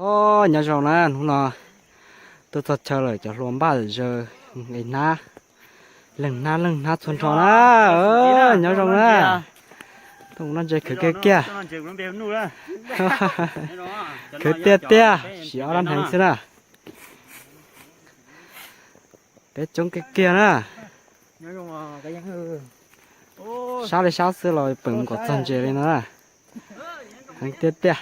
Os, nyob zoo na, hnub no tuaj txog chaw lawm cov hluas npaj zaws es hnab, leej hnab leej hnab txhua nrho na. Nyob zoo na, tuaj mus noj ntses khwv kiag kiag. Khwv tiag tiag, siv ob lab hneev xwb na. Peb coob kiag kiag na. Sab li sab xwb los peem mus kom txog ntses li no na. Heev tiag tiag.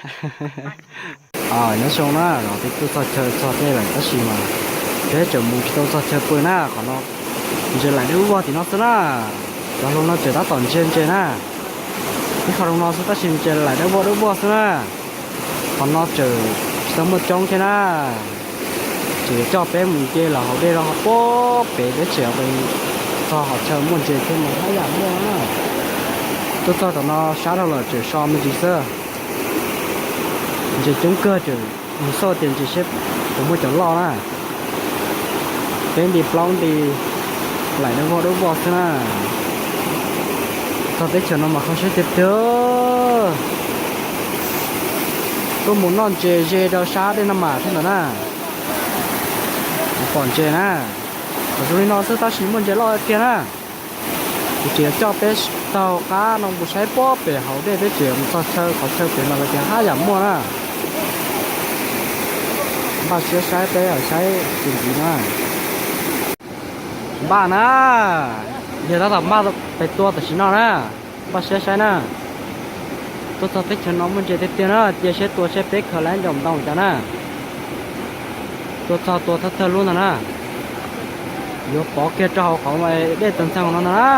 Nyob zoo na, no peb tuaj txog chaw txog dej lawm tab sis mas peb tseem mus tsis tau txog chaw pw na. Qhov no ntses laim dawb vog tim no xwb na. Cov hluas no tseem tab tom ntsia ntses na. Ib qho zoo no xwb tab sis ntses laim dawb vog dawb vog xwb na. Qhov no tseem tsis tau muaj coob thiab na. Tseem coj peb mus nce los hauv dej rau hauv pem peb tseem txog qhov chaw muaj ntses thiab mas haj yam muaj na. Tuaj txog tom no sab dhau lawm tseem so me ntsis xwb. Ntses coob kawg tseem mus xauj tias ntses seb puas muaj cov loj na. Peb nti plaub nti laim dawb vog dawb vog xwb na. Txog teb chaws no mas kho siab tiag tiag. Tuaj mus noj ntses ze rau sab dej no mas thiab ntawd na. Pom ntses na. Kom zoo li no xwb tab sis muaj ntses loj tiag na. Kuv tseem coj peb taug qab no mus saib puag pem hauv dej peb tseem mus txog chaw qhov chaw pem mas lawv tias haj yam muaj na. Npaj siab saib peb saib tus ntxiv na. Npaj na, yog tab tom npaj pes tua tam sim no na. Npaj siab saib na. Tuaj txog teb chaws no muaj ntses tiag tiag na, cia seb tua seb peb khaws lab ncaum ntau cas na. Tuaj txog tua thawj thawj lub ntag na. Yuav pov kiag rau hauv qhov dej tawg ntxeeg no ntag na.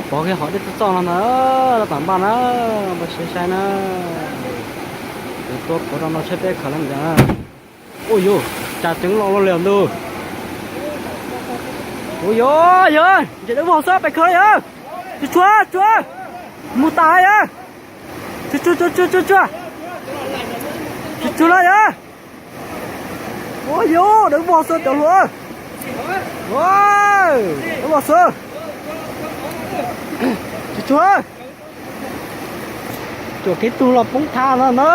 Pov kiag qhov dej txoj txoj no ntag, tab tom npaj na, npaj siab saib na. Yuav tua pov rau no seb peb khaws lab ncaum na. Ua yuav, cas ceev los los liam ntus. Ua yuav, yog ntses dawb vog xwb peb khaws yog. Tsuag tsuag, tsuag, mus tas yog. Tsuag tsuag tsuag tsuag tsuag tsuag. Tsuag tsuag na yog. Ua yuav, dawb vog xwb cov hluas. Dawb vog xwb. Tsuag tsuag. Cuam kev tug los poob tha no na.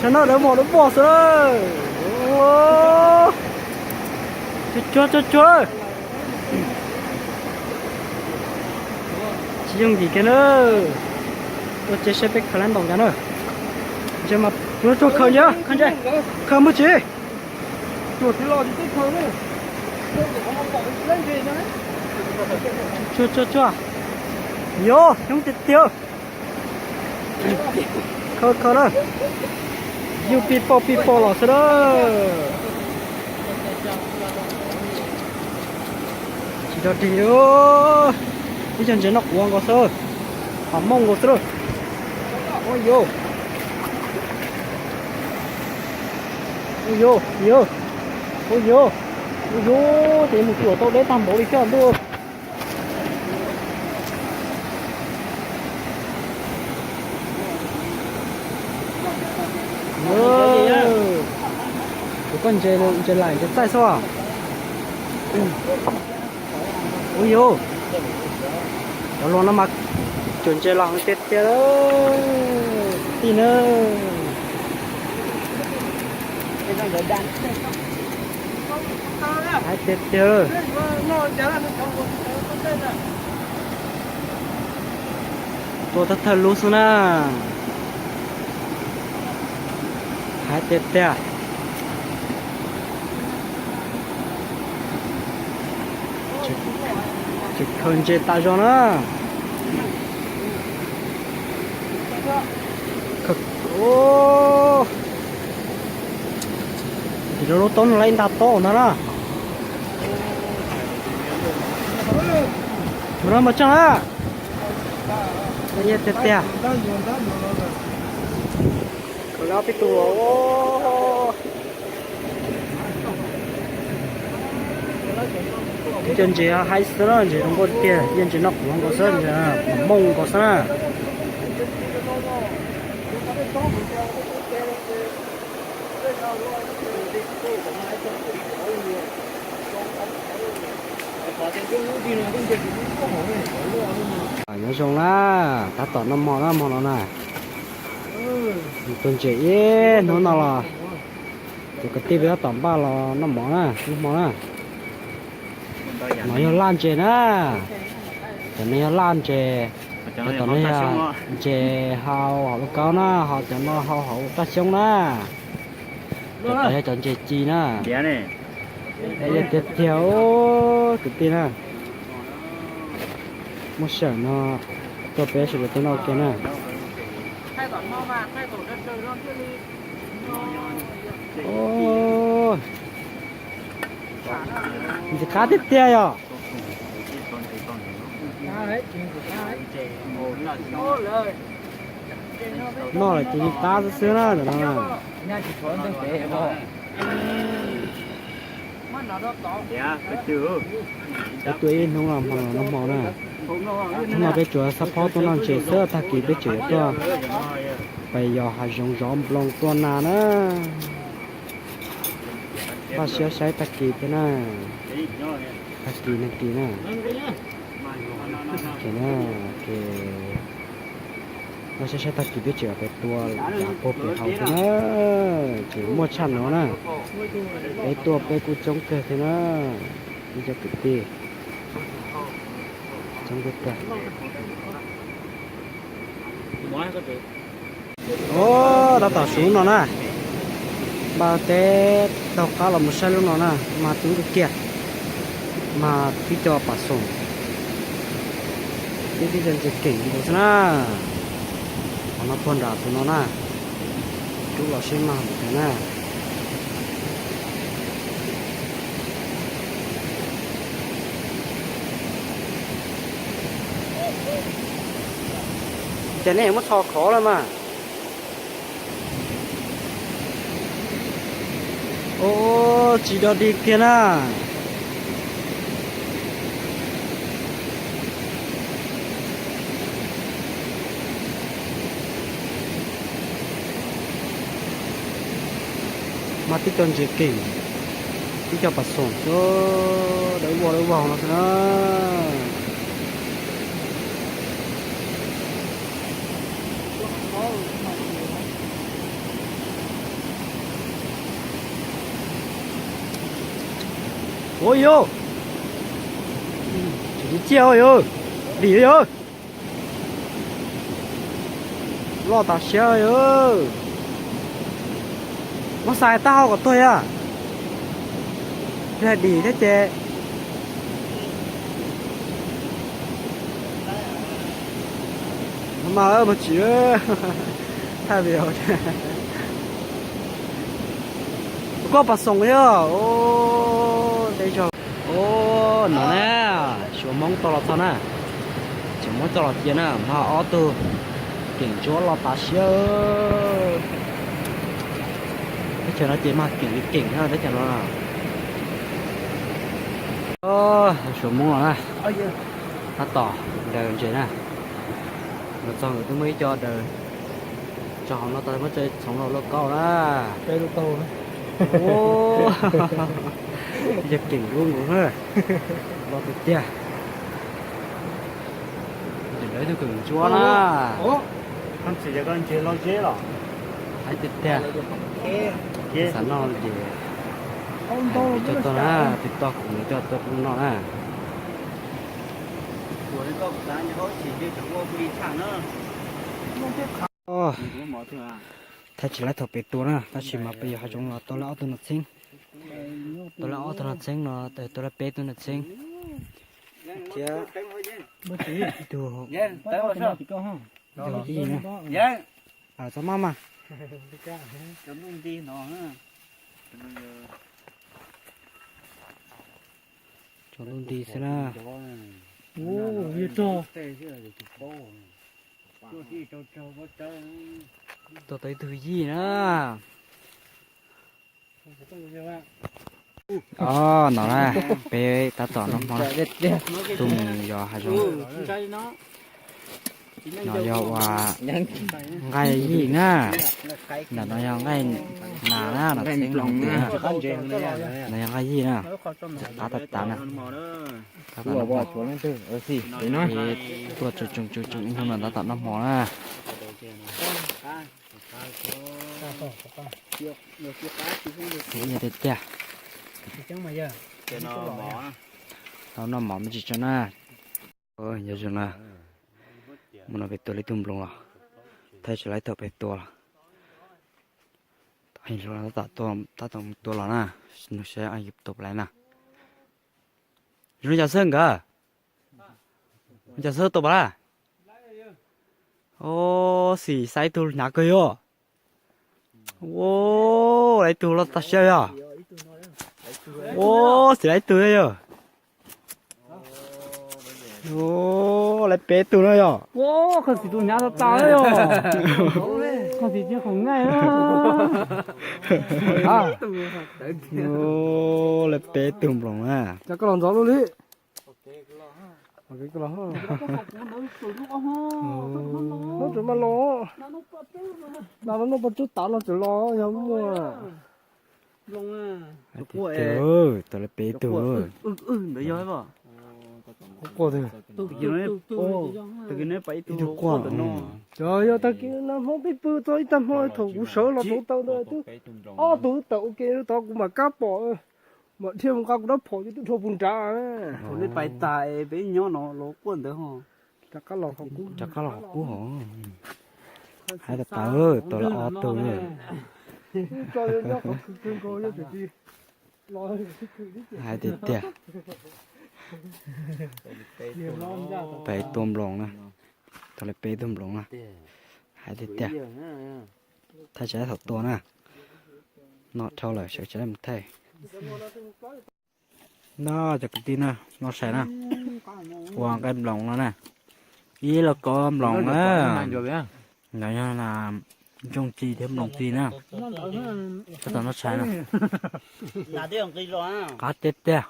Sab no dawb vog dawb vog xwb. Tsuag tsuag tsuag tsuag. Tsis yooj yim kiag na. Ua cia seb peb khaws lab ntaus cas na. Ntses mas tsuag tsuag khaws ntses, khaws ntses, khaws muaj tsis. Tsuag tsuag tsuag. Yog coob tiag tiag. Khaws khaws na. Yug pij poj pij poj los xwb na. Tsis tau rig li. Ib co ntses noj quav nkaus xwb. Qhov mooj nkaus xwb lauj. Ua yuav, ua yuav, ua yuav, ua yuav, ua yuav, ces mus tuam tau deb tag npaum li thiab ntuj. Tus koj ntses, ntses laim ntses txaij xwb. Ua yuav, cov hluas no mas cuam ntses los heev tiag tiag, kwv tij na. Hais tiag tiag. Tua thawj thawj lub xwb na. Hais tiag tiag. Tseem khaws ntses tas zog na. Tim lub taub no lawm ib nta taub ntag na. Mus no mas tsaug na. Tiag tiag. Khaws lab peb tus. Ib co ntses haib xwb na, ntses zoo nkauj tiag, yeej ntses noj quav nkaus xwb, ntses mooj nkaus xwb na. Nyob zoo na, tab tom noj hmo na, hmo no na. Tuaj ntses ib hnub no los cov kwv tij peb tab tom npaj los noj mov na, noj hmo na. No yog laj ntses na, cov no yog laj ntses, cov tom no yog ntses hau hauv lub kaub na, ho cov no hau hauv raj xyoob na. Cov tom yog cov ntses ci na. Tiag tiag kwv tij na. Muaj sij hawm no tuaj peb sawv daws tuaj noj ua ke na. Ntxim qab tiag tiag yom. Noj lawm ces yeej qab xwb xwb na ntawm no na. Peb tuaj ib hnub los hmo no hmo na. Hnub no peb tsuas xab phob tuaj noj ntses xwb, tag kis peb tseem yuav tuaj pais yos hav zoov zov nploos tua nas na. Npaj siab saib tag kis thiab na. Tag kis nag kis na. Ces na, ces npaj siab saib tag kis peb tseem pais tua yav puag pem hauv thiab na. Ces muaj tshaj no na. Peb tuaj peb kuj coob kawg thiab na. Ib co kwv tij coob kawg kawg. Ov, tab tom su no na. Npaj teb taug qab los mus saib lub no na, mag tub kawg kiag. Mag tib co pas xoom, tib tib co ntses keem nkaus xwb na. Qhov no puag nram tus no na, rub los seb mag npaum cas na. Ces nej muab tho khov lawm mas. Ov, tsis dog dig kiag na. Mag tib co ntses keem, tib co pas xoom xwb, dawb vog dawb vog no xwb na. Ua yog, tsis cia yog, dim yog. Loj tas siab yog. Muab xais taub hau kom tuag yog. Dim thiab ces. Mas mus tsis thaj video. Koj pas xoom yog. Ov, tej zaug. Ov, no na, suav Hmoob tau los txog na. Suav Hmoob tau los cia na, mas ob tug keem ntsuab loj tas siab. Teb chaws no ces mag keem li keem na teb chaws no. Suav Hmoob los na, tab tom daws ntses na. Los txog nkawd twb muaj ib co daws tso hauv no tau muab txhoov los lauj kaub na. Ib co keem dub nkaus na, loj tiag tiag. Ces lawv ib tug keem ntsuab na. Hais tiag tiag, xav noj ces tus toj na, tus toj kuv nws coj tuaj pub noj na. Thaij tsis laib thaum pem tua na, tab sis mas peb yog hav zoov los tau lawm ob tug nom txheeb. Tau lawm ob tug nom txheeb no, tau lawm peb tug nom txheeb thiab ib tug yog yij na. Txhob maj mas. Tso ntuj nti xwb na. Tua tau ib tug yij na. Os, no na, peb tab tom noj hmo, tuaj mus yos hav zoov. No yog ua nqaij yij na. Ntawm no yog nqaij nas na, no txheeb no yog nqaij yij na. Qab tas na. Tuaj tsoom tsoom tsoom ib hnub no tab tom noj hmo na. Tiag tiag. Tau noj mov me ntsis tso na. Yog zoo na, mus no pem tua li tug nploos los, thaij tsis laib thaum pem tua los. Tab tom tua los na, nug saib tua lawm na. Zoo li cas xwb nkawd? Zoo li cas xwb tua pas lawm? Ua xim xaiv tug hnyav kawg yog. Ua, lawv tug los tag siab yog. Ua, xim lawv tug yog. Ua, lawv peb tug no yog. Ua, koj xim tus hnyav tas tas yog. Koj xim tsis khoom ngaij. Ua, lawv peb tug nploos na. Cas koj los ntxov luaj li. Hnub tseem mas los, nas no noj pov tsub tav no tseem los yog muaj. Tus lawv peb tug. Ntawd yog quaj twg? Ib tug quaj. Cov yog tag kis nag hmo peb pw txog ib tag hmo thaum kuv sawv los tau taw ntawd twb ob tug tawm ua ke tod kuv mam kab pom, mam dhia mus nqa kuv rab phom ces twb dhau puag nrad. Thaum nej pais tas es peb nyob no los quaj ntawd ho. Rov qab los qhov qub hov. Hais tas tas, tua lawm ob tug. Hais tiag tiag. Peb tua nploos na, tau li peb tug nploos na. Hais tiag tiag. Thaij tsis laib thaum tua na. Noj dhau lawm sawv tsis laib mus thaij. No cov kwv tij na, noj tshais na, ua nqaij nploos no na, ib lauj kaub nploos na. Ntawd yog ntsooj ci thiab nploos ci na. Tab tom noj tshais na. Qab tiag tiag.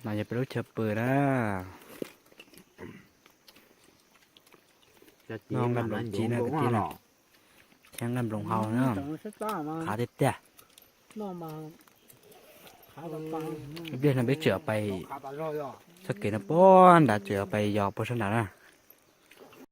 No yog peb lub chaw pw na. Noj nqaij nploos ci na kwv tij na, thiab nqaij nploos hau na. Qab tiag tiag. Ib pliag no peb tseem pais txoj kev no puag nrad, tseem pais yos puag sab nrad na.